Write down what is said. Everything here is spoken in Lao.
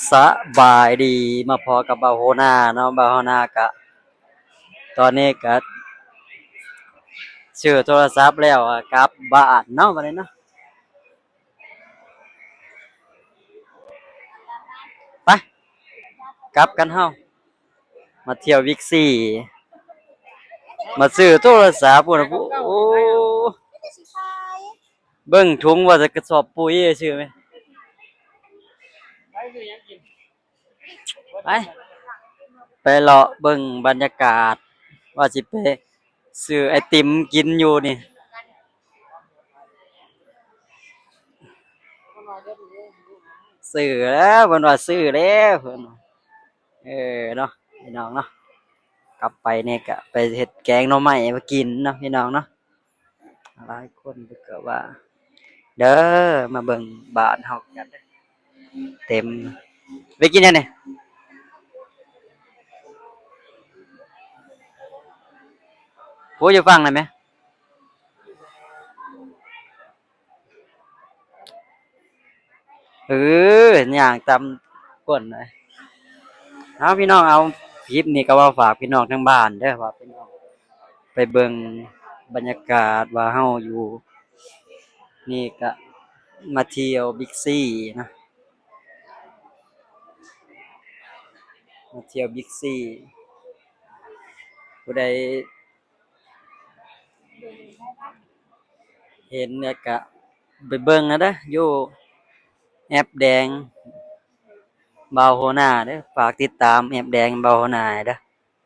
ສະບາຍດີ ມາພໍ້ກັບບ່າວຫົວໜ້າເນາະ. ບ່າວຫົວໜ້າກະ ຕອນນີ້ກະຊື້ໂທລະສັບແລ້ວ ກະກັບບ້ານເນາະ ບາດນີ້ເນາະ. ໄປ ກັບກັນເຮົາ ມາທ່ຽວບິກຊີ ມາຊື້ໂທລະສັບພຸ້ນນະ. ໂອ້ ເບິ່ງຖົງວ່າແຕ່ກະສອບປຸ໋ຍ ຊື້ແມ ໄປ ໄປເລາະເບິ່ງບັນຍາກາດ ວ່າຊິໄປຊື້ໄອຕິມກິນຢູ່ນີ້. ຊື້ແລ້ວ ເພິ່ນວ່າຊື້ແລ້ວ ເພິ່ນວ່າ. ເອີເນາະ ພີ່ນ້ອງເນາະ, ກັບໄປນີ້ກະໄປເຮັດແກງໜໍ່ໄມ້ມາກິນເນາະ ພີ່ນ້ອງເນາະ. ຫຼາຍຄົນເພິ່ນກະວ່າ ເດີ ມາເບິ່ງບ້ານເຮົາກັນເດີ ເຕັມ. ໄປກິນຫຍັງນີ້? ໂອ້ ຢູ່ຝັ່ງນັ້ນແມ. ເອີ ຍ່າງຕາມກົ້ນ. ເອົາ ພີ່ນ້ອງ ເອົາ ຄລິບນີ້ກະມາຝາກພີ່ນ້ອງທາງບ້ານເດີ ວ່າພີ່ນ້ອງໄປເບິ່ງບັນຍາກາດວ່າເຮົາຢູ່ນີ້ກະມາທ່ຽວບິກຊີນະ, ມາທ່ຽວບິກຊີ. ຜູ້ໃດ ເຫັນແລ້ວກະໄປເບິ່ງນະເດີ ຢູ່ແອັບແດງບ່າວຫົວໜ້າເດີ. ຝາກຕິດຕາມແອັບແດງບ່າວຫົວໜ້າເດີ.